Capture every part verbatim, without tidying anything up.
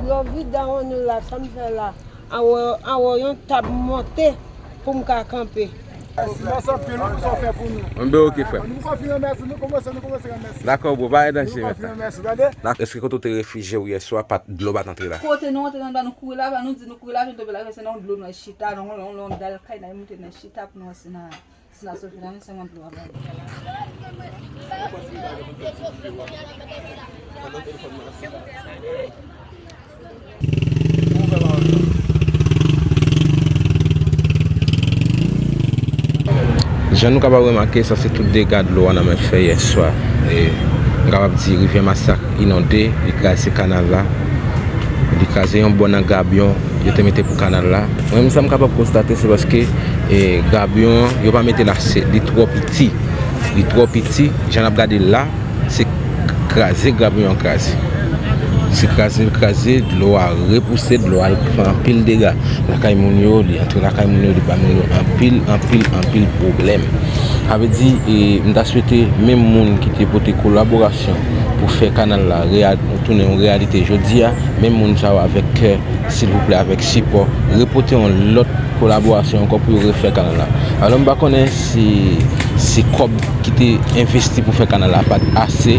Yo vide a on nou la, sa m fè la. Anwo, anwo yon tab monte pou m ka kanpe. Mèsi anpil wi pou sa w fè pou nou. Mwen be oke, frè. Nou konfime mèsi, nou kòmanse, nou kòmanse mèsi. Dakò, bro, pa gen danje, mèsi. Nou konfime mèsi, tande? Èske kote w te refijye w yè swa, pa t, dlo pa t antre la? Kote nou antre nan, nou kouri laba, nou di nou kouri laba, nou tonbe laba, se nan yon dlo nou al chita, nan yon, yon, yon dal kay, nou al monte nan chita pou nou antre nan. Jan nou kapab remake, sa se tout dega dlo a nan men fè yè swa. E, m kapab di Rivyè Masak inonde, li kraze kanal la. Li kraze yon bò nan gabyon yo te mete pou kanal la. Mwen menm, sa m kapab konstate, se paske, e, gabyon an, yo pa mete l ase, li twò piti. Li twò piti, jan n ap gade l la, se k-, kraze gabyon an kraze. Se kraze l kraze, dlo a repouse, dlo a fè anpil dega lakay moun yo, li antre lakay moun yo, li bay moun yo anpil, anpil, anpil pwoblèm. Sa vle di, e, m ta swete menm moun ki te pote kolaborasyon pou fè kanal la real-, tounen yon reyalite jodi a, menm moun sa yo avèk kè, silvouplè, avèk sipò, repote yon lòt kolaborasyon ankò pou yo refè kanal la. Alò, m pa konnen si, si kòb ki te envesti pou fè kanal la pa t ase,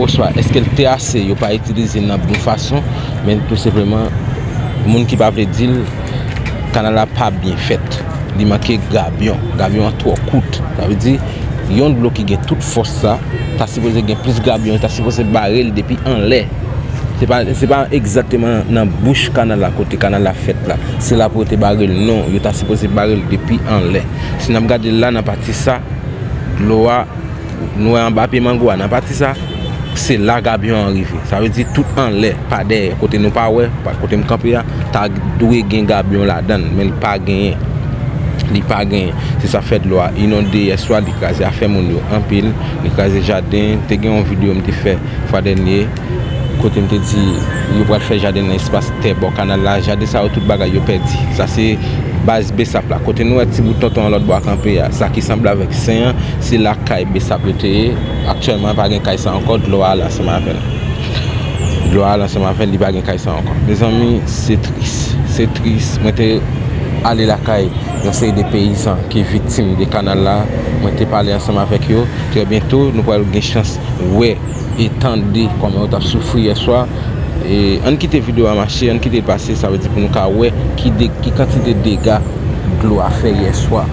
oswa èske l te ase, yo pa itilize l nan bon fason, men tou senpleman, moun ki pa vle di l, kanal la pa byen fèt. Li manke gabyon. Gabyon an twò kout. Sa vle di, yon dlo ki gen tout fòs sa, ta sipoze gen plis gabyon, ta sipoze bare l depi anlè. Se pa, se pa egzakteman nan bouch kanal la, kote kanal la fèt la. Se la pou yo te bare l, non, yo ta sipoze bare l depi anlè. Si n ap gade l la, nan pati sa, dlo a, nou wè anba pye mango a, nan pati sa, se la gabyon an rive. Sa vle di tout anlè, pa dèyè, kote nou pa wè, pa kote m kanpe a, ta dwe gen gabyon ladan l, men l pa genyen. Li pa genyen. Se sa fè dlo a inonde yè swa, li kraze afè moun yo anpil, li kraze jaden. Te gen yon videyo m te fè fwa dènye, kote m te di yo pral fè jaden nan espas tè bò kanal la. Jaden sa yo, tout bagay yo pèdi. Sa se baz Besap la. Kote nou wè ti bout tonton an lòt bò a kanpe a, sa ki sanble avèk sen an, se la kay Besap yo te ye. Aktyèlman, pa gen kay sa ankò, dlo a al ansanm avè l. Dlo a al ansanm avè l, li pa gen kay sa ankò. Mezanmi, se tris. Se tris. Mwen te ale lakay yon seri de peyizan ki viktim de kanal la. Mwen te pale ansanm avèk yo. Trè byento, nou pral gen chans wè e tande kòman yo t ap soufri yè swa. E, ann kite videyo a mache, ann kite l pase, sa vle di pou nou ka wè ki de-, ki kantite dega dlo a fè yè swa.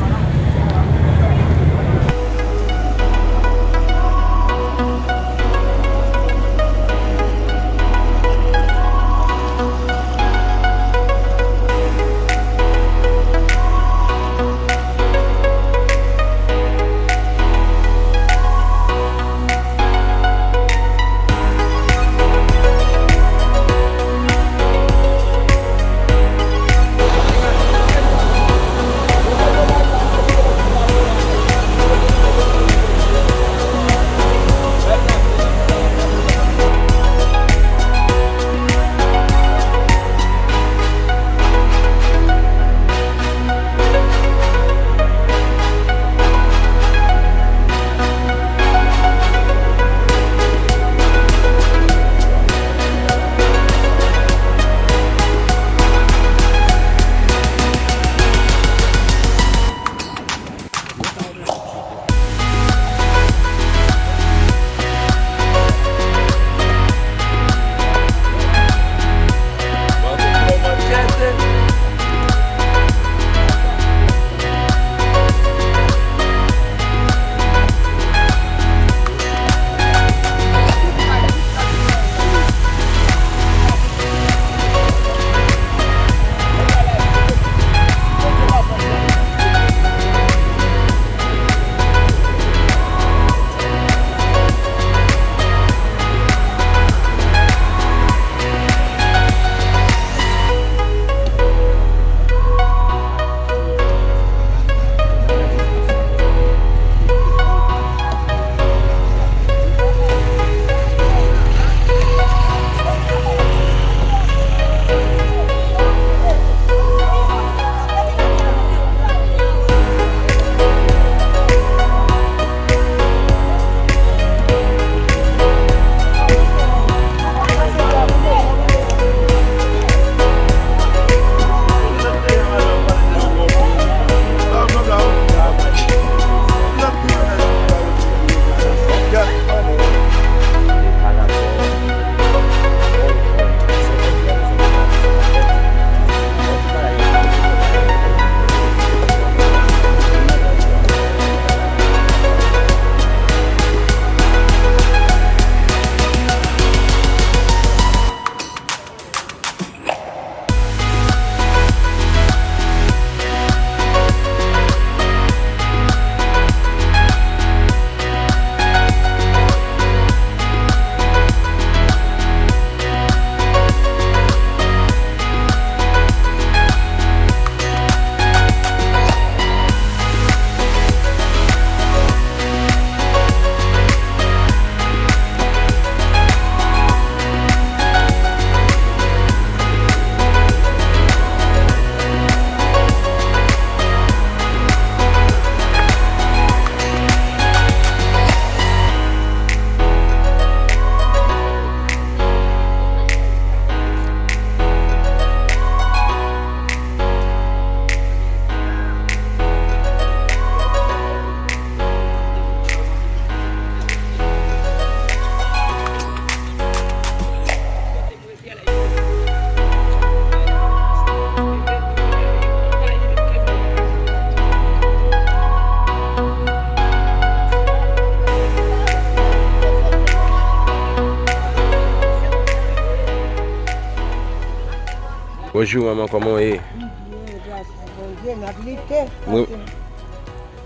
Bonjou manman, kòman w ye? M byen, gras a Bondye, n ap lite. Mwen, mwen,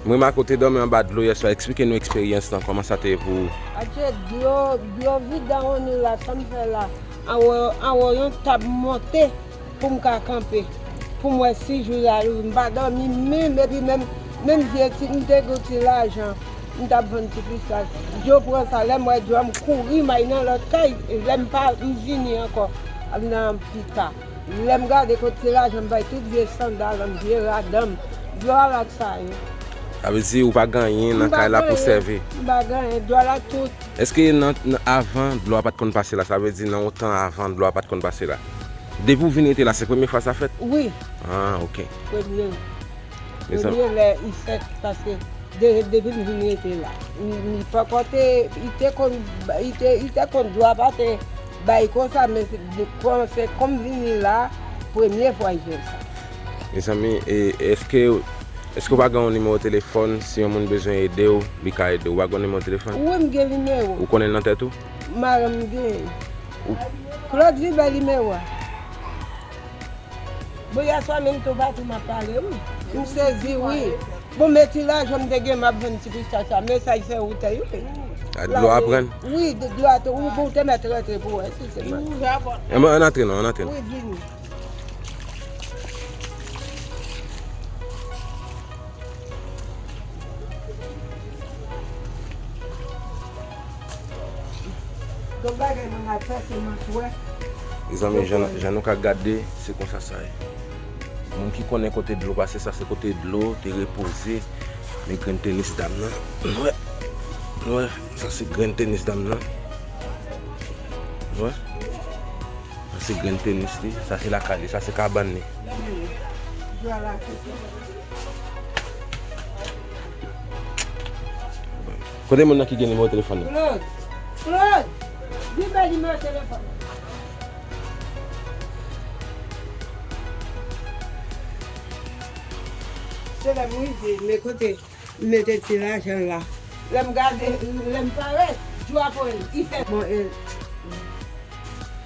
m remake w te dòmi anba dlo yèswa. Eksplike nou eksperyans lan, kòman sa te ye pou ou? Adje, dlo, dlo vide nan wonn la, sa m fè la? Anwo, anwo yon tab monte pou m ka kanpe, pou m wè si jou a louvri. M pa dòmi menm, epi menm, menm vye ti, m te gen ti lajan, m t ap vann ti pistach. Dlo pran sa, lè m wè dlo a, m kouri, m al nan lòt kay, lè m pa, m vini ankò nan pita. Lè m gade kot ti lajan m bay tout vye sandal m, vye rad m, dlo a la k sa ye. Sa vle di ou pa gen anyen nan kay la pou sèvi? M pa gen anyen, dlo a la tout. Èske nan, nan, avan, dlo a pa t konn pase la? Sa vle di nan yon tan avan, dlo a pa t konn pase la? Depi w vin rete la, se premye fwa sa fèt? Wi. Ah, ok. Premye. Premye lè i fèt, paske de, depi m vin rete la, li, li poko te, li te konn, li te, li te konn dlo a pa te bay konsa, men se de, kòm, se kòm vini la, premye fwa i fè sa. Mezanmi, e, èske, èske w pa gen yon nimewo telefòn, si yon moun bezwen ede w, li ka ede w? Ou pa gen yon nimewo telefòn? Wi, m gen nimewo. Ou konnen l nan tèt ou? Madanm m gen. Ou Claude Gilbert nimewo a. Bon, yèswa menm tou pati m ap pale, wi. M sezi, wi. Bon, men ti lajan m te gen, m ap vann ti pistach la. Mesaj fè wout, wi. A, dlo a pran? Wi, de, dlo a te, ou, ou te mèt rantre pou wè si se mwen. Enben, ann antre non, ann antre non. Wi, vini. Mezanmi, jan, jan nou ka gade, se konsa sa ye. Moun ki konnen kote dlo pase, sa se kote dlo te repoze. Men grenn tenis dam nan. Nou wè, nou wè, sa se grenn tenis dam nan. Nou wè. Sa se grenn tenis li. Sa se lakay li. Sa se kabann li. Kote moun nan ki gen nimewo telefòn nan? Claude! Claude! Di m bay nimewo telefòn. Se lè m rive, men kote m mete ti lajan la. Lè m gade, lè m parèt, dlo a pran l, li fè. Bon, e,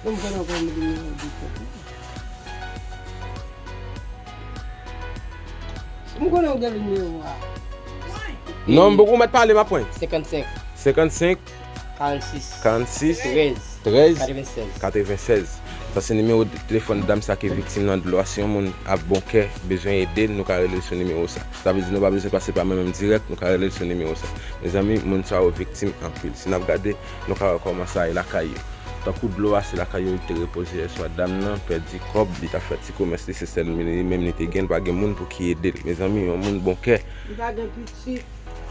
bon, m konnen w konn nimewo di. M konnen w gen nimewo a. Non, m poko mèt pale, m ap pran. Senkannsenk. Senkannsenk. Karannsis. Karannsis. Trèz. Trèz. Katrevensèz. Katrevensèz. Sa se nimewo de telefòn dam sa ki viktim nan dlo a. Si yon moun ap bon kè, bezwen ede l, nou ka rele l sou nimewo sa. Sa vle di nou pa bezwen pase pa mwen menm dirèk, nou ka rele l sou nimewo sa. Mezanmi, moun sa yo viktim anpil. Si n ap gade, nou ka wè kòman sa ye lakay yo. Tankou dlo a, se lakay yo li te repoze yèswa. Dam nan pèdi kòb, li t ap fè ti komès li, se sèl li menm li te gen, li pa gen moun pou ki ede l. Mezanmi, yon moun bon kè. Li pa gen pitit.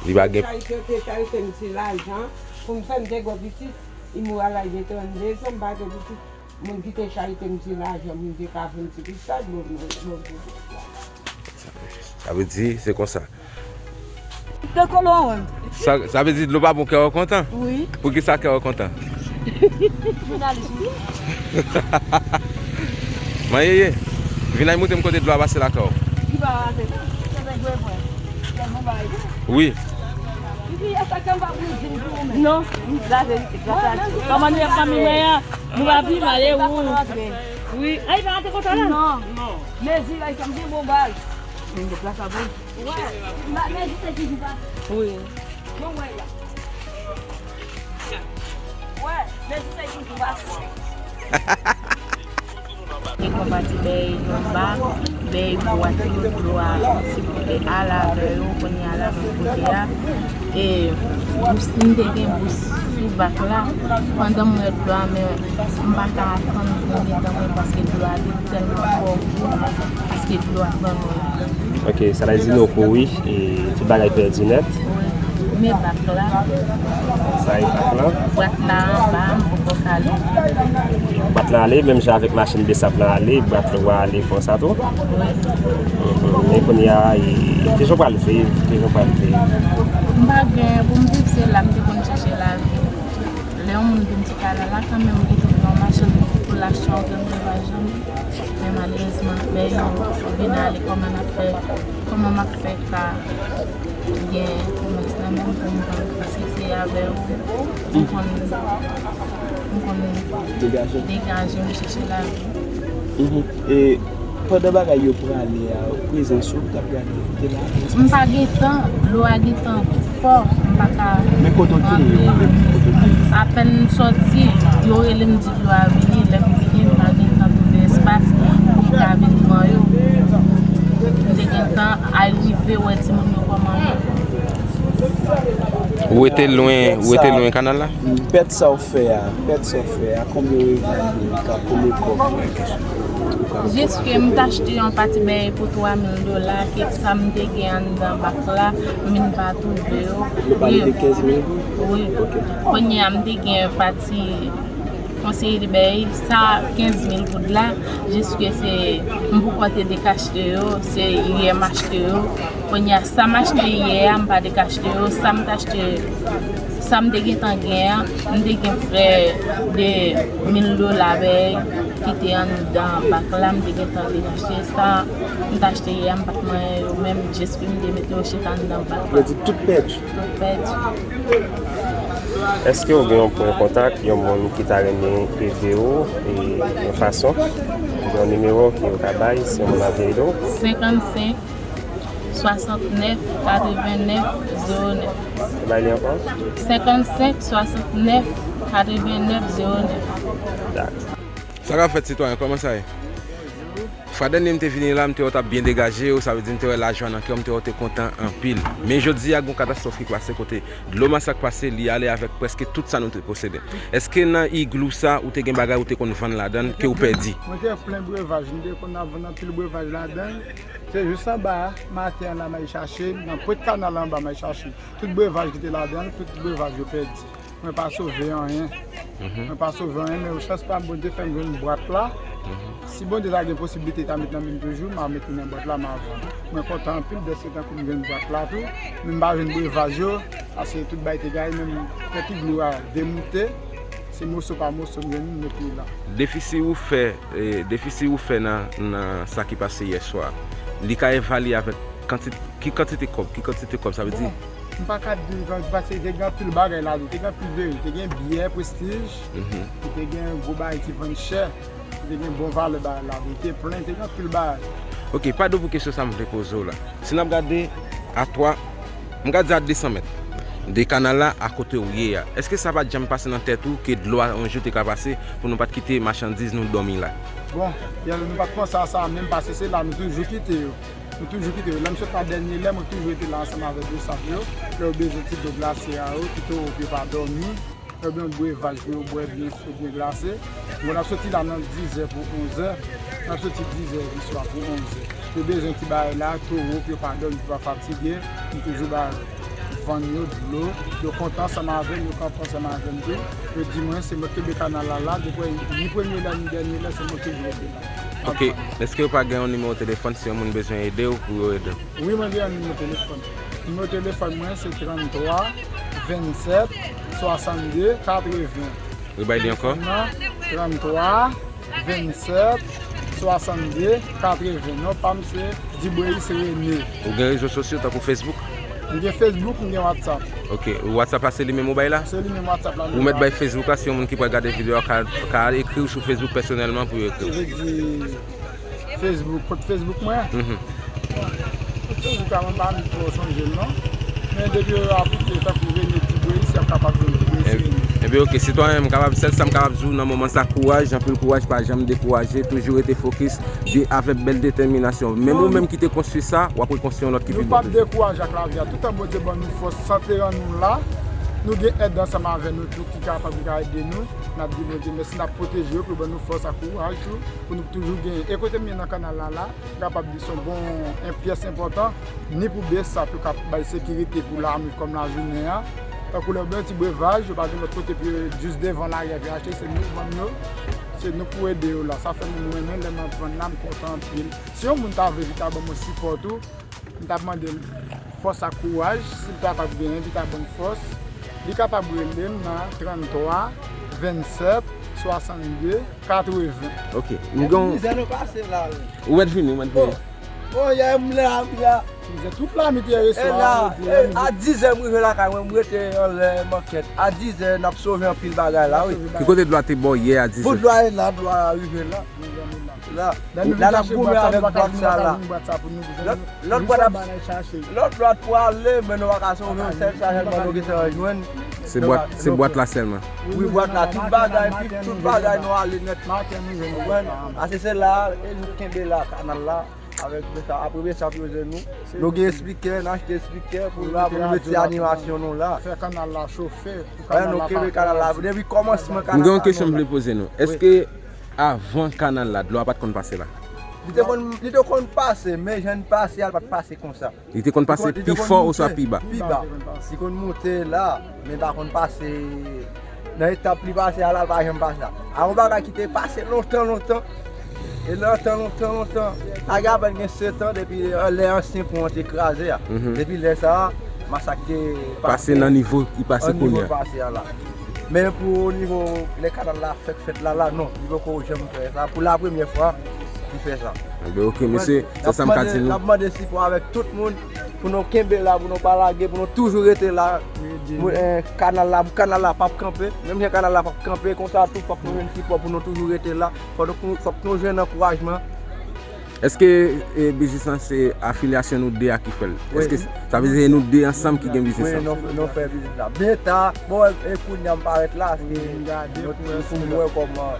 Li pa gen. Charite yo te charite m ti lajan pou m fè m te gwo pitit. Li mouri a laj de trannde zan, m pa gen pitit. Moun ki te charite m ti lajan pou m te ka vann ti pistach, bon, bon, bon, bon. Sa vle di, se konsa. Te kolon. Sa, sa vle di dlo pa bon, kè w kontan? Wi. Poukisa kè w kontan? Jounalis, wi. Mayeye, vin ay montre m kote dlo a pase lakay w. Li pa pase, non. Se te gwe vre. Tèlman bagay. Wi. Epi, e sa ke m pa pou di m pou ou menm. Non, la verite, la verite. Kòman nou ye fanmi mwen an? Nou pa pi mal, e ou? Wi. Ay, pa rantre konsa la? Non. Mezi, ay, sa m gen bon baz. Men plas la bon. Wè, mezi se ki jou pase. Wi. Bon, wè la. Wè, mezi se ki jou pase. E konpati bay yon bak, bay bwat yo dlo a, se pou te al avè yo, kounye a la menm kote a. E bous, m te gen bous sou bak la, pandan m wè dlo a, men m pa ka atann pou m detann mwen, paske dlo a te tèlman fò, paske dlo a pran mwen. Ok, sa vle di nou kouri, e tout bagay pèdi nèt. Wi, men bak la. Sa e bak la? Bwat la anba, m poko ka leve. Bwat la ale, menm jan avèk machin besap la ale, bwat la ale konsa tou? Wi. Mhm. Men kounye a, e, kijan w pral viv, kijan w pral viv? M pa gen pou m viv, se la m te konn chèche lavi. Lè yon moun vin ti kay la, la kanmenm, li toujou nan machin pou l achte yon grenn brevaj. Men malerezman, lè yo vin ale, kòman n ap fè, kòman m ap fè ka gen komès nan men m pou m vann, paske se avè yo m konn, m konn degaje m, chèche lavi. Mhm. E pandan bagay yo prale a, prezans ou t ap gade, ou te la? M pa gen tan, dlo a gen tan fò, m pa ka. Men kote w te ye, ou menm, kote w te ye? Apèn m sòti, yo rele m di dlo a vini, lè m vini, m pa gen tan twouve espas pou m ka vin pran yo. M te gen tan al rive wè timoun yo kòman yo. Ou rete lwen, ou rete lwen kanal la? Pèt sa w fè a, pèt sa w fè a, konbyen w evalye li ka, konbyen kòb? Jiske m t achte yon pati bèy pou twa mil dola, ke sa m te gen anndan bak la, m vin pa twouve yo. Nou pale de kenz mil goud? Wi. Ok. Kounye a m te gen pati yon seri de bèy, sa kenz mil goud la, jiske se m poko te dekachte yo, se yè m achte yo. Kounye a, sa m achte yè a, m pa dekachte yo. Sa m t achte, sa m te gentan gen an, m te gen prè de mil dola bèy ki te anndan bak la, m te gentan dekachte. Sa m t achte yè a, m pa t manyen yo menm, jis ke m te mete yo chita anndan bak la. Yo di tout pèdi. Tout pèdi. Èske w gen yon pwen kontak, yon moun ki ta renmen ede w e yon fason? Ou gen yon nimewo ke yo ka bay si yon moun ap vle ede w? Senkannsenk, swasantnèf, katrevennèf, zewo nèf. Bay li ankò? Senkannsenk, swasantnèf, katrevennèf, zewo nèf. Dakò. Sa k ap fèt, sitwayen? Kòman sa ye? Fwa dènye m te vini la, m te wè w t ap byen degaje w, sa vle di m te wè lajwa nan kè w, m te wè w te kontan anpil. Men jodi a, gen yon katastwòf ki pase kote dlo masak pase, li ale avèk prèske tout sa nou te posede. Èske nan iglou sa, ou te gen bagay ou te konn vann ladan l, ke w pèdi? Mwen te plen brevaj, m te konn ap vann anpil brevaj ladan l. Se jis anba a, maten an la, m al chache, nan pwent kanal anba, m al chache. Tout brevaj ki te ladan l, tout brevaj yo pèdi. Mwen pa sove anyen. Mwen pa sove anyen, men chans pa m, Bondye fè m jwenn bwat la. Si Bondye ta gen posiblite ta met nan men m toujou, m a met li nan bwat la, m a vann. Mwen kontan anpil dèske tankou m jwenn bwat la tou. Men m pa jwenn brevaj yo, paske tout bagay te gaye, men m fè ti dlo a demoute. Se moso pa moso m jwenn, m met li la. Defisi ou fè, eh, defisi ou fè nan, nan sa ki pase yè swa, li ka evalye avèk kantite, ki kantite kòb, ki kantite kòb, sa vle di? Bon, m pa ka di, paske te gen anpil bagay ladan, te gen anpil veri, te gen byè Prestige, ki te gen gwo bagay ki vann chè, ki te gen bon valè bagay ladan, te plen, te gen anpil bagay. Ok, pa de pou kesyon sa m vle poze w la. Si n ap gade a twa, m ka di a de san mèt de kanal la a kote w ye a, èske sa pa t janm pase nan tèt ou ke dlo a yon jou te ka pase pou nou pa t kite machandiz nou dòmi la? Bon, nou pa t panse a sa menm, paske se la nou toujou kite yo. Nou toujou kite yo. Lè m sot la dènye lè, mwen toujou rete la ansanm avèk Bosap yo. Lè yo bezwen ti dlo glase a yo, ti towo pou yo pa dòmi. Ebyen, yon brevaj pou yo bwè byen cho, byen glase. Bon, n ap soti la nan dizè pou onzè. N ap soti dizè di swa pou onzè. Yo bezwen ti bagay la, towo pou yo pa dòmi, pou yo pa fatige. Nou toujou ba vann yo dlo. Yo kontan ansanm avè m, yo kanpe ansanm avè m tou. Yo di mwen se mwen ki kenbe kanal la la, depi ni premye lè ni dènye lè, se mwen ki kenbe la. Ok, èske ou pa gen yon nimewo telefòn si yon moun bezwen ede w pou yo ede w? Wi, mwen gen yon nimewo telefòn. Nimewo telefòn mwen se tranntwa vennsèt swasannde katreven. Rebay li ankò. Tranntwa vennsèt swasannde katreven. Non pa m se Dibweyis Rene. Ou gen rezo sosyo tankou Facebook? M gen Facebook, m gen WhatsApp. Ok, WhatsApp la se li menm ou bay la? Se li menm WhatsApp la. Ou mèt bay Facebook la, si yon moun ki pral gade videyo a ka, ka ekri w sou Facebook pèsonèlman pou yo ekri w. Vle di Facebook, kont Facebook mwen? Mhm. Kont Facebook la mwen pa menm twò sonje l non. Men depi yo ap tankou Rene Dibweyis, y ap kapab jwenn Dibweyis Rene. Ebyen ok, sitwayen, m kapab, sèl sa m kapab di w nan moman sa, kouraj, anpil kouraj, pa janm dekouraje, toujou rete fokis. Di avèk bèl detèminasyon. Menm ou menm ki te konstwi sa, w ap rekonstwi yon lòt ki pi bon toujou. Nou p ap dekouraje ak lavi a. Toutan Bondye ban nou fòs, sante an nou la, nou gen èd ansanm avè nou tou ki kapab, ki ka ede nou. N ap di Bondye mèsi, n ap pwoteje yo pou yo ban nou fòs ak kouraj tou, pou nou toujou genyen. E kote m ye nan kanal la la, m kapab di se yon bon, yon pyès enpòtan, ni pou BSAP yo k ap bay sekirite pou lannwit kòm lajounen an. Tankou lè yo bezwen ti brevaj, yo pa gen lòt kote pou yo, jis devan lari a pou yo achte, se nou k vann yo, se nou k pou ede yo la. Sa fè mwen renmen lè m ap vann la, m kontan anpil. Si yon moun ta vle vin ta ban mwen sipò tou, m t ap mande l fòs ak kouraj, si l kapab genyen, pou l ta ban m fòs. Li kapab rele m nan tranntwa vennsèt swasannde katreven. Ok, m gen yon... Mizè nou pase la wi. Ou mèt vini, ou mèt vini. Oh, oh, yè m la, m la. Tout lanwit yè swa, a dizè m rive lakay mwen, m rete anlè makèt. A dizè n ap sove anpil bagay la, wi. Ki kote dlo a te bò yè a dizè? Bon, dlo a ye la, dlo a rive la. La, la n ap goumen avèk bwat sa la. Lòt, lòt bwat ap, lòt bwat pwale, men nou pa ka sove yon sèl sa sèlman nou gentan jwenn. Se bwat, se bwat la sèlman. Wi, bwat la, tout bagay, tout bagay nou ale nèt. Konprann? Ase se la, e nou kenbe la, kanal la. Avèk Besa, apre Besa poze nou. Nou gen espikè, n achte espikè pou la, pou nou met ti animasyon nou la. Fè kanal la chofe, pou kanal la pa kraze. Nou kenbe kanal la depi kòmansman kanal la. M gen yon kesyon m vle poze nou. Èske avan kanal la, dlo a pa t konn pase la? Li te konn, li te konn pase, men jan l pase a, l pa t pase konsa. Li te konn pase pi fò oswa pi ba? Pi ba. Li konn monte la, men pa konn pase nan etap li pase a la, l pa janm pase la. A yon bagay ki te pase lontan, lontan. E lontan, lontan, lontan. Sa gen apèn gen sèt an depi, eh, lè ansyen pon an te kraze a. Depi lè sa a, masak te pase nan nivo li pase kounye a. Nan nivo l pase a la. Men pou nivo lè kanal la fèk fèt la, la, non. Li poko janm fè sa. Pou la premyè fwa, li fè sa. Enben, oke, mesye, se sa m ka di nou. N ap mande sipò avèk tout moun pou nou kenbe la, pou nou pa lage, pou nou toujou rete la. Pou, eh, kanal la, pou kanal la p ap kanpe. Menm jan kanal la p ap kanpe, konsa tou fòk nou jwenn sipò pou nou toujou rete la. Fòk nou, fòk nou jwenn ankourajman. Èske, eh, biznis lan se afilyasyon nou de a ki fè l? Èske sa vle di se nou de ansanm ki gen biznis lan? Wi, nou, nou fè biznis la. Beta, bon, e, e kounye a m parèt la, se nou, nou pou mwen kòman,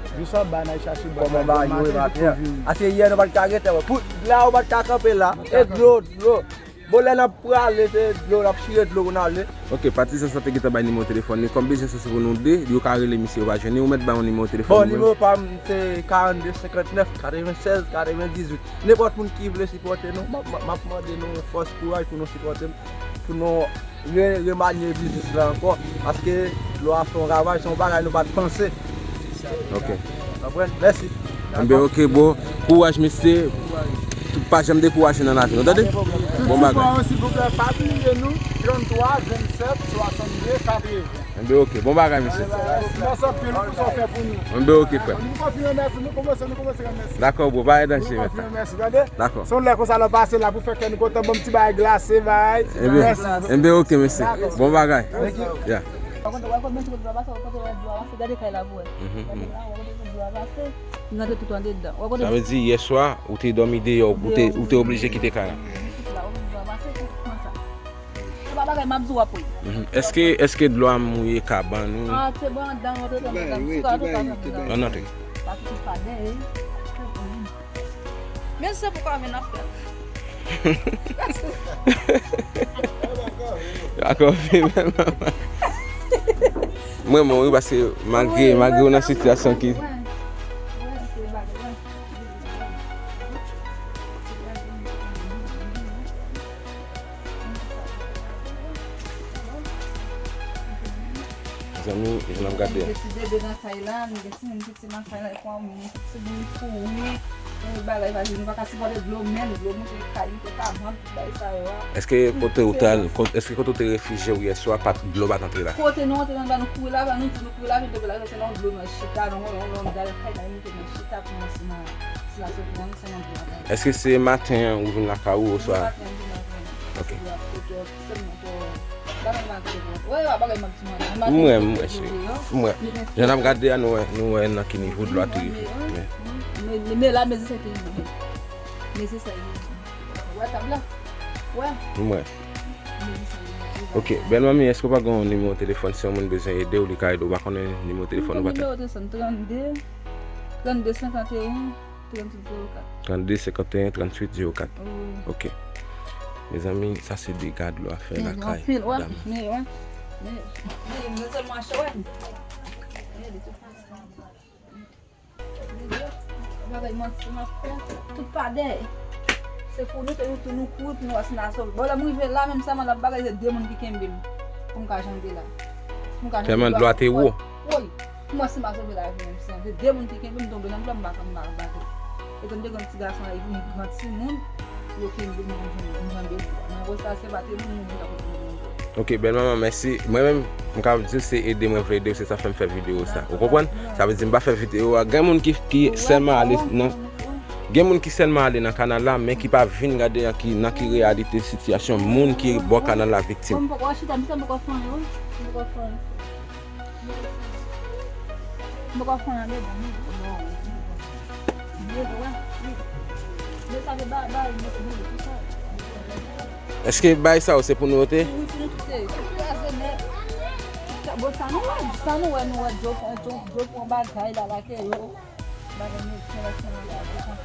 kòman bagay yo e maten an. Ase yè nou pa t ka rete, wè. Pou, la, ou pa t ka kanpe la. E dlo, dlo. Bon, lè n ap prale, se dlo, n ap chire dlo pou n ale. Oke, patizan sa te gentan bay nimewo telefòn li. Kòm biznis lan se pou nou de, yo ka rele misye, yo pa jwenn li, ou mèt bay yon nimewo telefòn. Bon, nimewo pa m se karannde senkantnèf katrevennsèz katrevenndizwit. Nenpòt moun ki vle sipòte nou, m ap, m ap mande nou fòs, kouraj pou nou sipòte m, pou nou re-, remanye biznis la ankò, paske dlo a fè yon ravaj, se yon bagay nou pa t panse. Ok. Konprann? Mèsi. Enben, ok, bro. Kouraj, mesye. Pa janm dekouraje nan lavi nou, tande? Bon bagay. Silvouplè, pa bliye nou, tranntwa vennsèt swasannde katreven. Enben, ok, bon bagay, mesye. Mèsi anpil pou sa w fè pou nou. Enben, ok, frè. Nou konfime mèsi, nou kòmanse, nou kòmanse remèsye. Dakò, bro, pa gen danje, mèt la. Nou konfime mèsi, tande? Dakò. Se yon lè konsa lè w pase la pou fè kè nou kontan, ban m ti bagay glase, bay. Enben, enben, ok, mesye. Bon bagay. Thank you. Yeah. Ou konnen, ou konnen, men tout dlo a pase, ou konnen dlo a pase, gade kay la pou wè. Gade la, ou konnen tout dlo a pase, li rantre tout andedan. Ou konnen. Sa vle di, yè swa, ou te dòmi deyò, ou te, ou te oblije kite kay la. Tout la, ou konnen dlo a pase, tout kòman sa. Se pa bagay m ap di w ap wè. Èske, èske dlo a mouye kabann ou? Ah, te bon, andan, ou te bon, andan. Wi, wi, te bay, te bay. Ann antre. Pa kite pa dèyè. Men se pou pa vin ap fè. Akò, men manman. Mwen, mwen, wi, paske malgre, malgre ou nan sitiyasyon ki Zanmi, jan n ap gade a. Gen ti bebe nan kay la, nou gen timoun piti nan kay la, epi yon moun, timoun kouri, pou bagay pa vini, nou pa ka sipòte dlo, menm dlo, monte kay, monte kabann, tout bagay sa yo a. Èske kote ou t al, èske kote ou te refijye w yè swa, pa t, dlo pa t antre la? Kote nou antre nan, nou kouri la, nou di nou kouri la, vin tonbe la, se nan dlo nou chita, nan yon, yon, yon, yon, kay la, nou te nan chita, kòmanse nan, sila soti nan Èske se maten an ou vin lakay ou oswa? Ok. M wè, m wè, cheri. M wè. Jan n ap gade a, nou wè, nou wè nan ki nivo dlo a te rive. Men la, mezi sa ki rive. Mezi sa ki rive. Wè tab la? Wè? M wè. Mezi sa ki rive. Ok, bèl manmi, èske w pa gen yon nimewo telefòn si yon moun bezwen ede w, li ka ede w? W pa konnen nimewo telefòn ou pa te? Nimewo telefòn trannde, trannde senkanteyen. Trannde senkanteyen, tranntuit zewo kat. Wi. Ok. Mezanmi, sa se dega dlo a fè lakay. Anpil, wè. Men, wè. Men, men, men sèlman chè, wè. Men, de tout fason, bagay manti m ap fè. Tout pa dèyè. Se pou nou, ke nou tou nou kouri pou nou wè si n a sove. Bon, lè m rive la, menm sèlman l ap bagay, se de moun ki kenbe m. Pou m ka janbe la. Pou m ka janbe la. Tèlman dlo a te wo. Wi. Kòman si m a sove lavi m, se de moun ki kenbe m, tonbe nan dlo, m pa ka, m pa ka bati. E tann de gran ti gason la, li vin gran timoun, yo kenbe m, m janbe dlo a. Men apre sa, se pa te moun, moun ki ta konn tonbe nan dlo. Ok, bèl manman, mèsi. Mwen menm, m ka di w se ede mwen vle ede w, se sa fè m fè videyo sa. Ou konprann? Sa vle di m pa fè videyo a. Gen moun ki, ki sèlman ale nan Gen moun ki sèlman ale nan kanal la, men ki pa vin gade nan ki, nan ki reyalite sitiyasyon moun ki bò kanal la viktim. Èske bagay sa yo se pou nou yo te? Bon, sa nou wè, sa nou wè, nou wè Djo pran, Djo, Djo pran bagay la, lake yo. Bagay nou fè la, sa nou wè, Djo pran.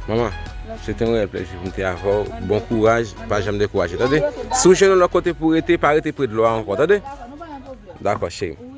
Manman, se te yon reyèl plèzi pou m te avè w. Bon kouraj, pa janm dekouraje, tande? Si w jwenn yon lòt kote pou w rete, pa rete pre dlo a ankò, tande? Dakò, cheri.